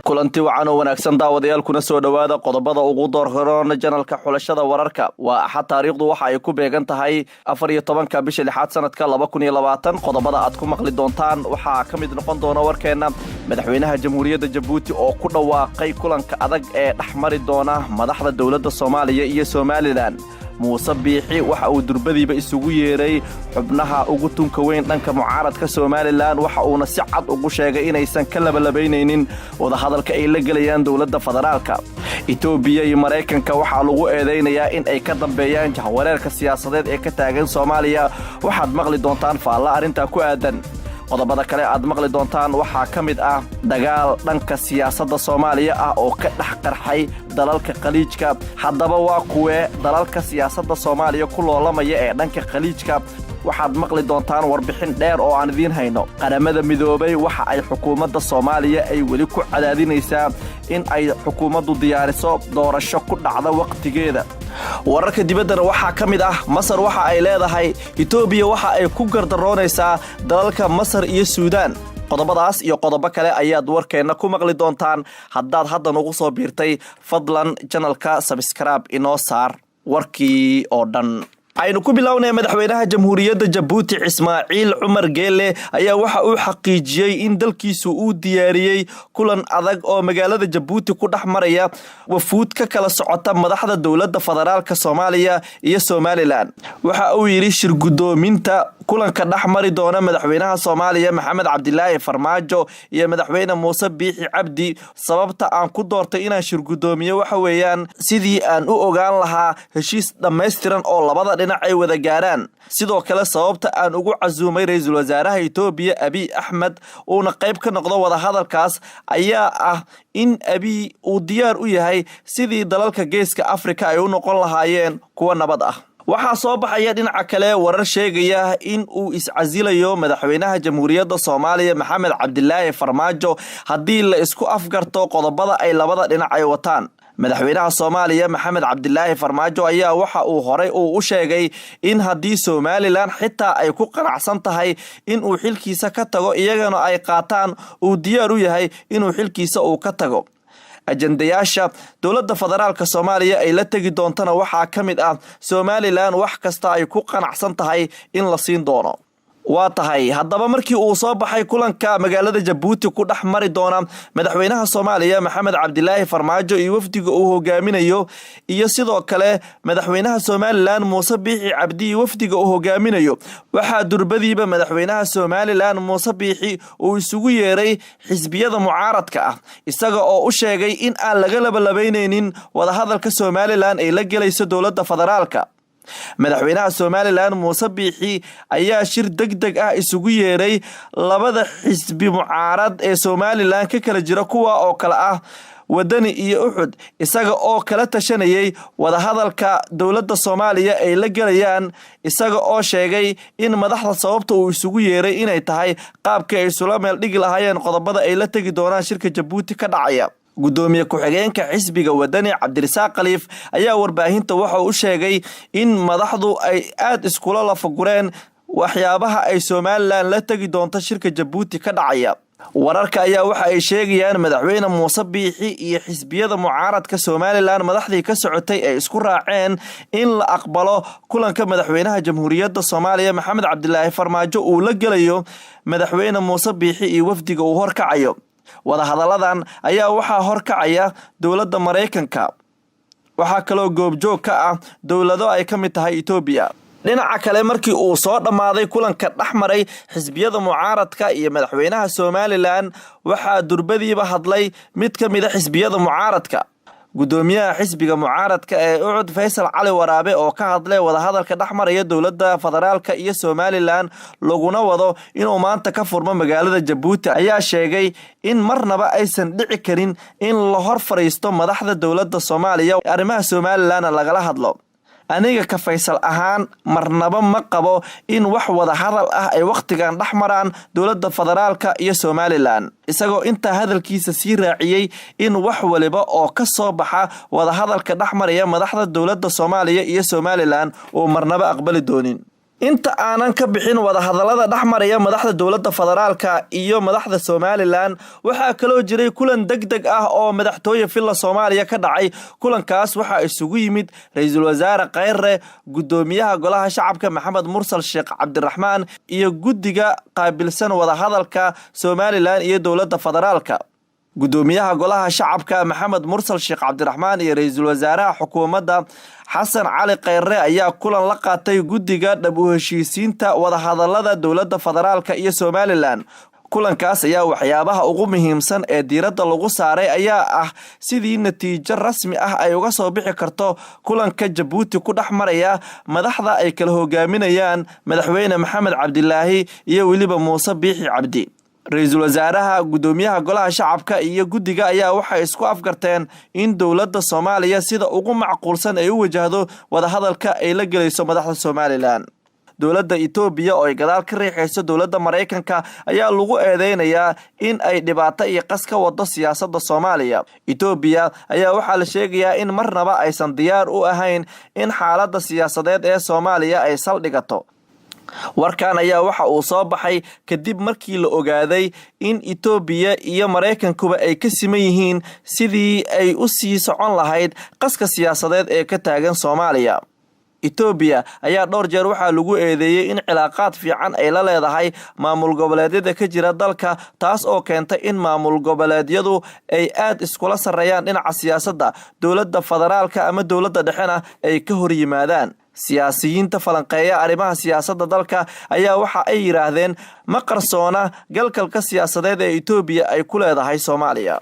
Kulanti wacan oo wanaagsan, daawadayaal, kuna soo dhowaada qodobada ugu doorkaroon channelka Xulashada Wararka. Waa Axad, taariikhdu waxa ay ku beegan tahay 14-ka bisha lixaad, sanadka 2020. Qodobada aad ku maqli doontaan waxaa ka mid noqon doona warkeenna: madaxweynaha Jamhuuriyadda Jabuuti oo ku dhawaaqay kulanka adag ee dhex mari doona madaxda dowladda Soomaaliya iyo Somaliland. Muuse Biixi waxa uu durbadiiba isugu yeeray xubnaha ugu tunka weyn dhanka mucaaradka Somaliland, waxa uuna si cad ugu sheegay inaysan ka labalabaynaynin wadahadalka ay la gelayaan dowladda federaalka. Itoobiya iyo Maraykanka waxaa lagu eedaynayaa in ay ka dambeeyaan jahwareerka siyaasadeed ee ka taagan Soomaaliya. Waxaad maqli doontaan faalla arrintaa ku aadan. Qodobada kale aad maqli doontaan waxaa ka mid ah dagaal dhanka siyaasadda Soomaaliya ah oo ka dhex qarxay dalalka Khaliijka. Haddaba, waa kuwee dalalka siyaasadda Soomaaliya ku loolamaya ee dhanka Khaliijka? Waxaad maqli doontaan warbixin dheer oo aan idiin hayno. Qaramada Midoobay waxa ay xukuumadda Soomaaliya ay weli ku cadaadinaysaa in ay xukuumaddu diyaariso doorasho ku dhacda wakhtigeeda. Wararka dibaddana waxaa ka mid ah: Masar waxa ay leedahay Itoobiya waxa ay ku gardaroonaysaa dalalka Masar iyo Suudaan. Qodobadaas iyo qodobo kale ayaad warkeenna ku maqli doontaan. Haddaad hadda nagu soo biirtay, fadlan channelka subscribe inoo saar. Warkii oo dhan aynu ku bilownay. Madaxweynaha Jamhuuriyadda Jabuuti, Ismaaciil Cumar Geele, ayaa waxa uu xaqiijiyey in dalkiisu uu diyaariyey kulan adag oo magaalada Jabuuti ku dhex maraya wafuud ka kala socota madaxda dowladda federaalka Soomaaliya iyo Somaliland. Waxa uu yidhi: "Shir guddoominta kulanka dhex mari doona madaxweynaha Soomaaliya Maxamed Cabdilaahi Farmaajo iyo madaxweyne Muuse Biixi Cabdi, sababta aan ku doortay inaan shir guddoomiyo waxa weeyaan sidii aan u ogaan lahaa heshiis dhammaystiran oo labada dhinac ay wada gaaraan. Sidoo kale, sababta aan ugu casuumay ra-iisul wasaaraha Itoobiya Abiy Axmed uuna qayb ka noqdo wadahadalkaas ayaa ah in Abiy uu diyaar u yahay sidii dalalka Geeska Afrika ay u noqon lahaayeen kuwa nabad ah." Waxaa soo baxaya dhinaca kale warar sheegaya in uu iscasilayo madaxweynaha Jamhuuriyadda Soomaaliya Maxamed Cabdilaahi Farmaajo haddii la isku afgarto qodobada ay labada dhinac ay wataan. Madaxweynaha Soomaaliya Maxamed Cabdilaahi Farmaajo ayaa waxa uu horay uu u sheegay in haddii Somaliland xitaa ay ku qanacsan tahay in uu xilkiisa ka tago, iyagana ay qaataan, uu diyaar u yahay inuu xilkiisa uu ka tago. Ajandayaasha dowladda federaalka Soomaaliya ay la tegi doontana waxaa ka mid ah Somaliland wax kasta ay ku qanacsan tahay in la siin doono. Waa tahay. Haddaba, markii uu soo baxay kulanka magaalada Jabuuti ku dhex mari doona madaxweynaha Soomaaliya Maxamed Cabdilaahi Farmaajo iyo wafdiga uu hogaaminayo, iyo sidoo kale madaxweynaha Somaliland Muuse Biixi Cabdi iyo wafdiga uu hogaaminayo, waxaa durbadiiba madaxweynaha Somaliland Muuse Biixi uu isugu yeeray xisbiyada mucaaradka ah, isaga oo u sheegay in aan laga labalabaynaynin wadahadalka Somaliland ay la gelayso dowladda federaalka. Madaxweynaha Somaliland Muuse Biixi ayaa shir deg deg ah isugu yeeray labada xisbi mucaarad ee Somaliland ka kala jira, kuwa oo kale ah Wadani iyo UCID, isaga oo kala tashanayay wadahadalka dowladda Soomaaliya ay la gelayaan, isaga oo sheegay in madaxda sababta uu isugu yeeray inay tahay qaabkii ay isula meel dhigi lahaayeen qodobada ay la tegi doonaan shirka Jabuuti ka dhacaya. Gudoomiye ku-xigeenka xisbiga Wadani, Cabdirasaaq Khaliif, ayaa warbaahinta waxa uu u sheegay in madaxdu ay aada iskula lafagureen waxyaabaha ay Somaliland la tegi doonto shirka Jabuuti ka dhacaya. Wararka ayaa waxa ay sheegayaan madaxweyne Muuse Biixi iyo xisbiyada mucaaradka Somaliland madaxdii ka socotay ay isku raaceen in la aqbalo kulanka madaxweynaha Jamhuuriyadda Soomaaliya Maxamed Cabdilaahi Farmaajo uu la gelayo madaxweyne Muuse Biixi iyo wafdiga uu horkacayo. Wadahadalladan ayaa waxaa horkacaya dowladda Maraykanka. Waxaa kaloo goobjoog ka ah dowlado ay ka mid tahay Itoobiya. Dhinaca kale, markii uu soo dhammaaday kulanka dhex maray xisbiyada mucaaradka iyo madaxweynaha Somaliland, waxaa durbadiiba hadlay mid ka mid ah xisbiyada mucaaradka. Gudoomiyaha xisbiga mucaaradka ee UCID, Faysal Cali Waraabe, oo ka hadlay wadahadalka dhex maraya dowladda federaalka iyo Somaliland, laguna wado inuu maanta ka furmo magaalada Jabuuti, ayaa sheegay in marnaba aysan dhici karin in la hor fadhiisto madaxda dowladda Soomaaliya, arrimaha Somalilandna lagala hadlo. "Aniga ka Faysal ahaan, marnaba ma qabo in wax wada hadal ah ay wakhtigan dhex maraan dowladda federaalka iyo Somaliland," isagoo intaa hadalkiisa sii raaciyey in wax waliba oo ka soo baxa wadahadalka dhex maraya madaxda dowladda Soomaaliya iyo Somaliland uu marnaba aqbali doonin. Inta aanan ka bixin wadahadalada dhex maraya madaxda dowladda federaalka iyo madaxda Somaliland, waxaa kaloo jiray kulan deg deg ah oo madaxtooye Villa Soomaaliya ka dhacay. Kulankaas waxaa isugu yimid Ra-iisul Wasaare Kheyre, guddoomiyaha Golaha Shacabka Maxamed Mursal Sheekh Cabdiraxmaan iyo guddiga qaabilsan wadahadalka Somaliland iyo dowladda federaalka. Guddoomiyaha Golaha Shacabka Maxamed Mursal Sheekh Cabdiraxmaan iyo ra-iisul wasaaraha xukuumadda Xasan Cali Kheyre ayaa kulan la qaatay guddiga dhab u heshiisiinta wadahadalada dowladda federaalka iyo Somaliland. Kulankaas ayaa waxyaabaha ugu muhiimsan ee diiradda lagu saaray ayaa ah sidii natiijo rasmi ah ay uga soo bixi karto kulanka Jabuuti ku dhex maraya madaxda ay kala hogaaminayaan Madaxweyne Maxamed Cabdilaahi iyo weliba Muuse Biixi Cabdi. Ra-iisul wasaaraha, guddoomiyaha Golaha Shacabka iyo guddiga ayaa waxay isku afgarteen in dowladda Soomaaliya sida ugu macquulsan ay u wajahdo wadahadalka ay la gelayso madaxda Somaliland. Dowladda Itoobiya oo ay gadaal ka riixayso dowladda Maraykanka ayaa lagu eedeynayaa in ay dhibaato iyo qas ka wado siyaasadda Soomaaliya. Itoobiya ayaa waxaa la sheegayaa in marnaba aysan diyaar u ahayn in xaaladda siyaasadeed ee Soomaaliya ay saldhigato. Warkan ayaa waxa uu soo baxay kadib markii la ogaaday in Itoobiya iyo Maraykankuba ay ka siman yihiin sidii ay u sii socon lahayd qaska siyaasadeed ee ka taagan Soomaaliya. Itoobiya ayaa dhowr jeer waxaa lagu eedeeyey in cilaaqaad fiican ay la leedahay maamul goboleedyada ka jira dalka, taas oo keentay in maamul goboleedyadu ay aad iskula sarreeyaan dhinaca siyaasadda, dowladda federaalka ama dowladda dhexena ay ka hor yimaadaan. Siyaasiyiinta falanqeeya arrimaha siyaasadda dalka ayaa waxa ay yidhaahdeen ma qarsoona galkalka siyaasadeed ee Itoobiya ay ku leedahay Soomaaliya.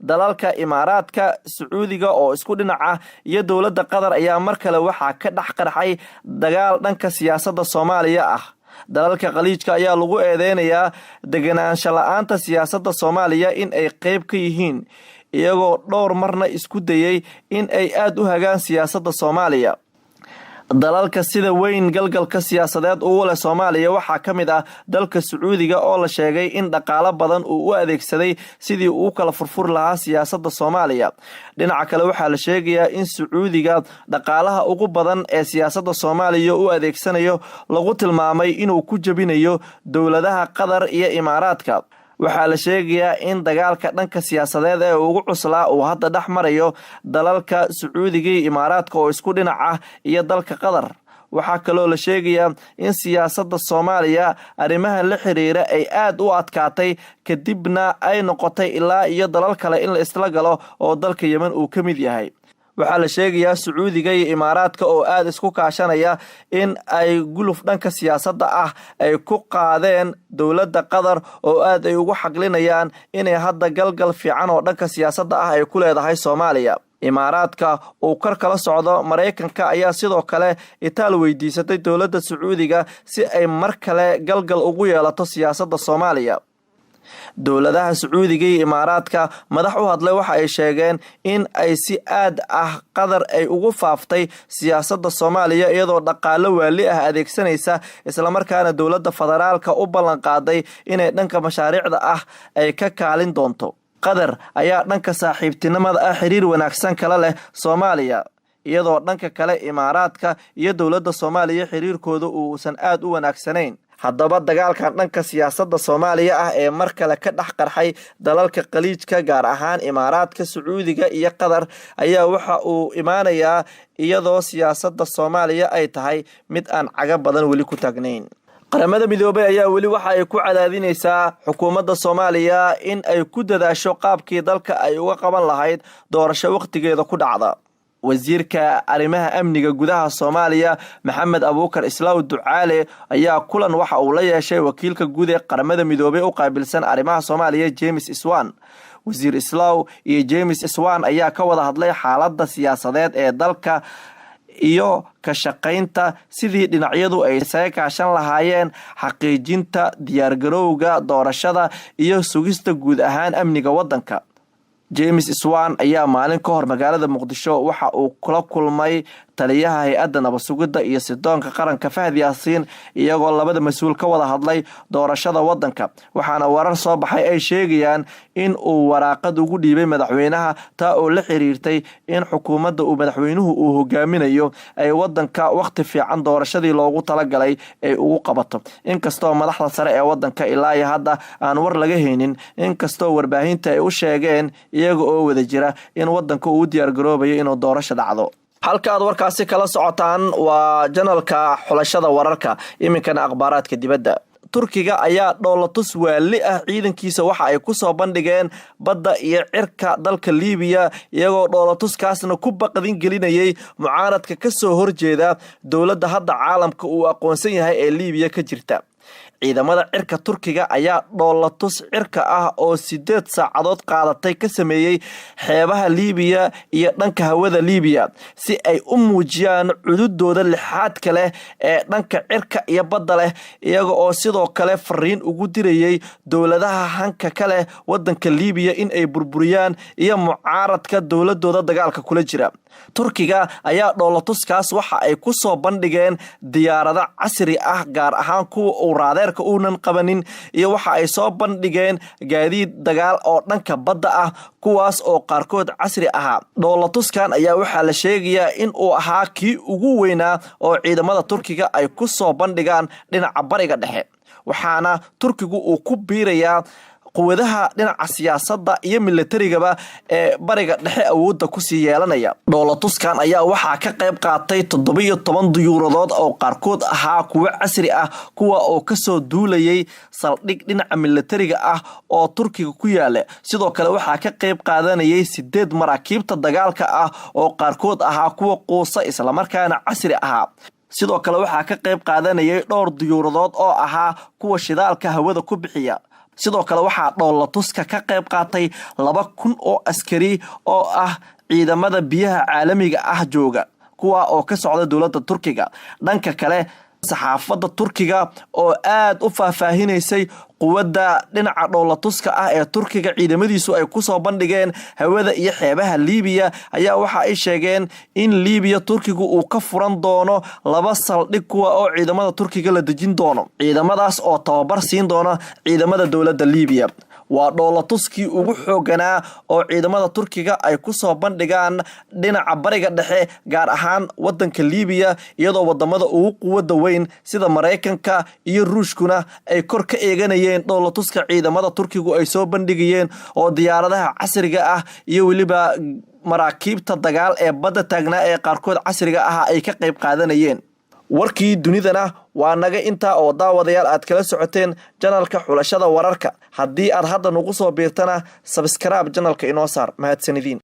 Dalalka Imaaraadka, Sacuudiga oo isku dhinaca iyo dowladda Qatar ayaa mar kale waxaa ka dhex qarxay dagaal dhanka siyaasadda Soomaaliya ah. Dalalka Khaliijka ayaa lagu eedeynayaa deganaansho la-aanta siyaasadda Soomaaliya in ay qeyb ka yihiin, iyagoo dhowr marna isku dayay in ay aada u hagaan siyaasadda Soomaaliya. Dalalka sida weyn galgalka siyaasadeed ugu leh Soomaaliya waxaa ka mid ah dalka Sacuudiga, oo la sheegay in dhaqaalo badan uu u adeegsaday sidii uu kala furfuri lahaa siyaasadda Soomaaliya. Dhinaca kale, waxaa la sheegayaa in Sacuudiga dhaqaalaha ugu badan ee siyaasadda Soomaaliya u adeegsanayo lagu tilmaamay inuu ku jebinayo dowladaha Qatar iyo Imaaraadka. Waxaa la sheegayaa in dagaalka dhanka siyaasadeed ee ugu cuslaa uu hadda dhex marayo dalalka Sacuudiga iyo Imaaraadka oo isku dhinac ah iyo dalka Qatar. Waxaa kaloo la sheegayaa in siyaasadda Soomaaliya arrimaha la xiriira ay aad u adkaatay, kadibna ay noqotay ilaa iyo dalal kale in la isla galo oo dalka Yemen uu ka mid yahay. Waxaa la sheegayaa Sacuudiga iyo Imaaraadka oo aada isku kaashanaya in ay guluf dhanka siyaasadda ah ay ku qaadeen dowladda Qatar, oo aad ay ugu xaqlinayaan inay hadda galgal fiican oo dhanka siyaasadda ah ay ku leedahay Soomaaliya. Imaaraadka uu kor kala socdo Maraykanka ayaa sidoo kale itaal weydiisatay dowladda Sacuudiga si ay mar kale galgal ugu yeelato siyaasadda Soomaaliya. Dowladaha Sacuudiga iyo Imaaraadka madax u hadlay waxa ay sheegeen in ay si aad ah Qatar ay ugu faaftay siyaasadda Soomaaliya, iyadoo dhaqaalo waali ah adeegsanaysa, islamarkaana dowladda federaalka u ballan qaaday inay dhanka mashaariicda ah ay ka kaalin doonto. Qatar ayaa dhanka saaxiibtinimada ah xiriir wanaagsan kala leh Soomaaliya, iyadoo dhanka kale Imaaraadka iyo dowladda Soomaaliya xiriirkooda uusan aad u wanaagsanayn. Haddaba, dagaalkan dhanka siyaasadda Soomaaliya ah ee mar kale ka dhex qarxay dalalka Khaliijka, gaar ahaan Imaaraadka, Sacuudiga iyo Qatar, ayaa waxa uu imaanayaa iyadoo siyaasadda Soomaaliya ay tahay mid aan caga badan weli ku taagnayn. Qaramada Midoobay ayaa weli waxa ay ku cadaadinaysaa xukuumadda Soomaaliya in ay ku dadaasho qaabkii dalka ay uga qaban lahayd doorasho wakhtigeeda ku dhacda. Wasiirka arrimaha amniga gudaha Soomaaliya Maxamed Abuukar Islaaw Ducaale ayaa kulan waxa uu la yeeshay wakiilka guud ee Qaramada Midoobay u qaabilsan arrimaha Soomaaliya, James Swan. Wasiir Islaaw iyo James Swan ayaa ka wada hadlay xaaladda siyaasadeed ee dalka iyo ka shaqaynta sidii dhinacyadu ay isaga kaashan lahaayeen xaqiijinta diyaargarowga doorashada iyo sugista guud ahaan amniga waddanka. James Swan ayaa maalin ka hor magaalada Muqdisho waxa uu kula kulmay taliyaha hay-adda nabad sugidda iyo sirdoonka qaranka Soomaaliya, Taliyaha hay-adda nabadsugidda iyo sidoonka qaranka Fahad Yaasiin, iyagoo labada mas-uul ka wada hadlay doorashada wadanka. Waxaana warar soo baxay ay sheegayaan in uu waraaqad ugu dhiibay madaxweynaha, taa oo la xiriirtay in xukuumadda uu madaxweynuhu uu hogaaminayo ay wadanka wakhti fiican doorashadii loogu talagalay ay ugu qabato. Inkastoo madaxda sare ee wadanka ilaa iyo hadda aan war laga haynin, inkastoo warbaahinta ay u sheegeen iyaga oo wada jira in wadanka uu u diyaargaroobayo inuu doorasho dhacdo. Halka aad warkaasi kala socotaan waa janalka Xulashada Wararka. Iminkana akhbaaraadka dibadda. Turkiga ayaa dhoolatus waali ah ciidankiisa waxa ay ku soo bandhigeen badda iyo cirka dalka Liibiya, iyagoo dhoolatuskaasna ku baqdin gelinayay mucaaradka ka soo horjeeda dowladda hadda caalamka uu aqoonsan yahay ee Liibiya ka jirta. Ciidamada cirka Turkiga ayaa dhoolatus cirka ah oo 8 saacadood qaadatay ka sameeyey xeebaha Liibiya iyo dhanka hawada Liibiya, si ay u muujiyaan cududooda lixaadka leh ee dhanka cirka iyo badda leh, iyaga oo sidoo kale fariin ugu dirayay dowladaha hanka ka leh wadanka Liibiya in ay burburiyaan iyo mucaaradka dowladooda dagaalka kula jira. Turkiga ayaa dhoolatuskaas waxa ay ku soo bandhigeen diyaarado casri ah, gaar ahaan kuwa uu raadeerka uunan qabanin, iyo waxa ay soo bandhigeen gaadiid dagaal oo dhanka badda ah, kuwaas oo qaarkood casri ahaa. Dhoolatuskan ayaa waxaa la sheegayaa in uu ahaa kii ugu weynaa oo ciidamada Turkiga ay ku soo bandhigaan dhinaca Bariga Dhexe, waxaana Turkigu uu ku biirayaa quwadaha dhinaca siyaasadda iyo milatarigaba ee Bariga Dhexe awoodda kusii yeelanaya. Dhoolatuskan ayaa waxaa ka qayb qaatay 17 diyuuradood oo qaarkood ahaa kuwo casri ah, kuwa oo kasoo duulayay saldhig dhinaca milatariga ah oo Turkiga ku yaala. Sidoo kale waxaa ka qayb qaadanayay 8 maraakiibta dagaalka ah oo qaarkood ahaa kuwa quusa, islamarkaana casri ahaa. Sidoo kale waxaa ka qayb qaadanayay dhowr diyuuradood oo ahaa kuwa shidaalka hawada ku bixiya. Sidoo kale waxaa dhoolatuska ka qayb qaatay 2000 oo askari oo ah ciidamada biyaha caalamiga ah jooga, kuwa oo ka socda dowladda Turkiga. Dhanka kale, saxaafadda Turkiga oo aad u faahfaahinaysay quwadda dhinaca dhoolatuska ah ee Turkiga ciidamadiisu ay kusoo bandhigeen hawada iyo xeebaha Liibiya ayaa waxa ay sheegeen in Liibiya Turkigu uu ka furan doono laba saldhig, kuwa oo ciidamada Turkiga la dejin doono, ciidamadaas oo tababar siin doona ciidamada dowladda Liibiya. Waa dhoolatuskii ugu xooganaa oo ciidamada Turkiga ay kusoo bandhigaan dhinaca Bariga Dhexe, gaar ahaan wadanka Liibiya, iyadoo wadamada ugu quwadda weyn sida Maraykanka iyo Ruushkuna ay kor ka eeganayeen dhoolatuska ciidamada Turkigu ay soo bandhigayeen, oo diyaaradaha casriga ah iyo weliba maraakiibta dagaal ee badda taagnaa ee qaarkood casriga ah ay ka qayb qaadanayeen. Warkii dunidana waa naga intaa oo daawadayaal aad kala socoteen janalka Xulashada Wararka. Haddii aad hadda nagu soo biirtana, subscribe janalka inoo saar. Mahadsanidin.